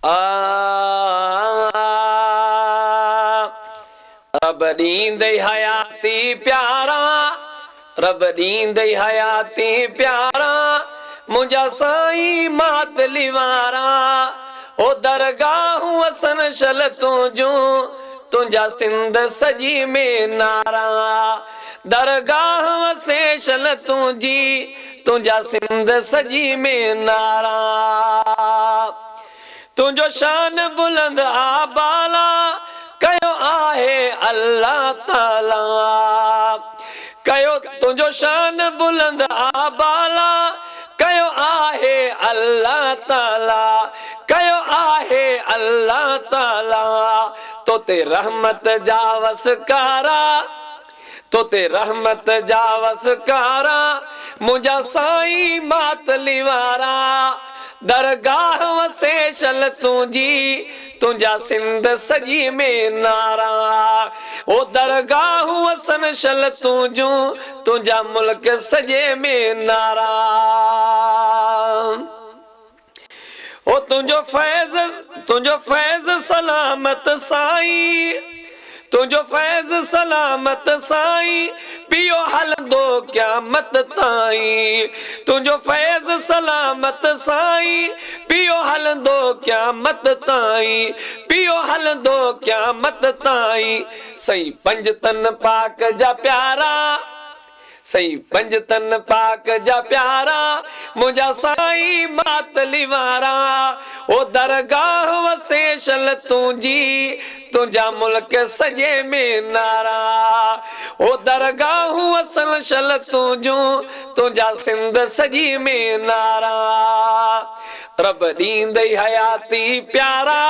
آ رب ڏيندئي حياتي پيارا رب ڏيندئي حياتي پيارا منهنجا سائين ماتلي وارا او درگاهون وسن شل تنهنجون تنهنجا سنڌ سڄي ۾ نعرا درگاهه وسي شل تنهنجي تنهنجا سنڌ سڄي ۾ نعرا تنهنجو شان بلند آ بالا ڪيو آهي الله تعالي ڪيو تنهنجو شان بلند آ بالا ڪيو آهي الله تعالي ڪيو آهي الله تعالي تو تي رحمت جا وسڪارا تو تي رحمت جا وسڪارا منهنجا سائين ماتلي وارا درگاهه وسي شل تنهنجي تنهنجا سنڌ سڄي ۾ نعرا او درگاهه وسن شل تنهنجون تنهنجا ملڪ سڄي ۾ نعرا او تنهنجو فيض تنهنجو فيض سلامت سائين تنهنجو فيض سلامت سائين پيو هلندو قيامت تائين تنهنجو فيض سلامت سائين پيو هلندو قيامت تائين پيو هلندو قيامت تائين سائين پنجتن پاڪ جا پيارا سائين پنجتن پاڪ جا پيارا منهنجا سائين ماتلي وارا او درگاهه وسي شل تنهنجي تنهنجا ملڪ سڄي ۾ نعرا او درگاهون وسن شل تنهنجون تنهنجا سنڌ سڄي ۾ نعرا رب ڏيندئي حياتي پيارا.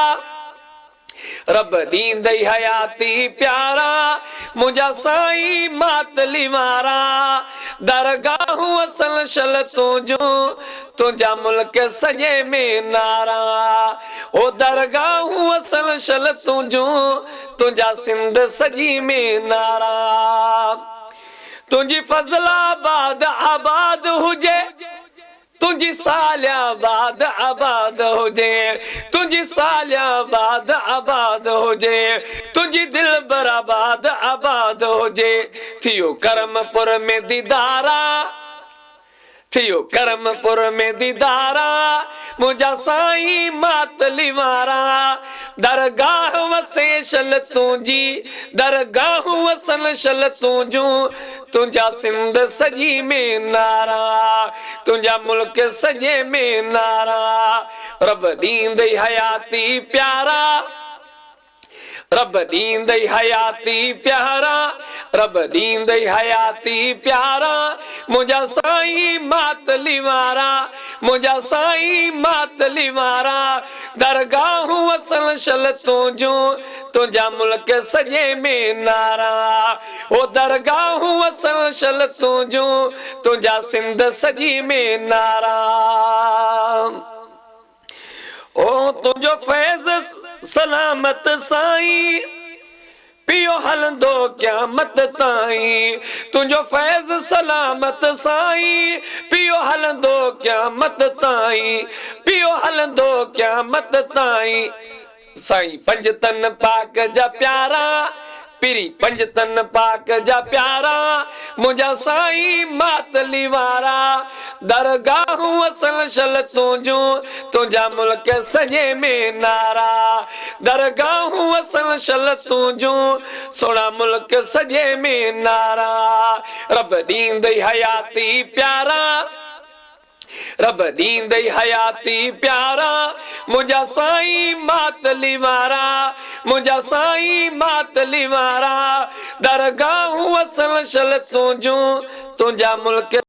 رب ڏيندئي حياتي پيارا منهنجا سائين ماتلي وارا درگاهون اصل شل تنهنجون تنهنجا ملڪ سڄي ۾ نعرا او درگاهون اصل شل تنهنجون تنهنجا سنڌ سڄي ۾ نعرا تنهنجي فضل آباد آباد هجي. تنهنجي سالياباد آباد هجي تنهنجي سالياباد آباد هجي تنهنجي دلبر آباد آباد هجي ٿيو ڪرم پور ۾ ديدارا ٿيو ڪرم پور ۾ ديدارا منهنجا سائين ماتلي وارا درگاهه وسي شل تنهنجي درگاهون وسن شل تنهنجون تنهنجا سنڌ سڄي ۾ نعرا تنهنجا ملڪ سڄي ۾ نعرا رب ڏيندئي حياتي پيارا رب ڏيندئي حياتي پيارا رب ڏيندئي حياتي پيارا منهنجا سائين ماتلي وارا منهنجا سائين ماتلي وارا درگاهون وسن شل تنهنجون تنهنجا ملڪ سڄي ۾ نعرا او درگاهون وسن شل تنهنجون تنهنجا سنڌ سڄي ۾ نعرا او تنهنجو فيض سلامت سائين پيو هلندو قيامت تائين تنهنجو فيض سلامت سائين پيو هلندو قيامت تائين پيو هلندو قيامت تائين سائين پنجتن پاڪ جا پيارا پرين پنجتن پاڪ جا پيارا منهنجا سائين ماتلي وارا درگاهون وسن شل تنهنجون تنهنجا ملڪ سڄي ۾ نعرا درگاهون وسن شل تنهنجون سهڻا ملڪ سڄي ۾ نعرا رب ڏيندئي حياتي پيارا. رب ڏيندئي حياتي پيارا منهنجا سائين ماتلي وارا منهنجا سائين ماتلي وارا درگاهون وسن شل تنهنجون تنهنجا ملڪ.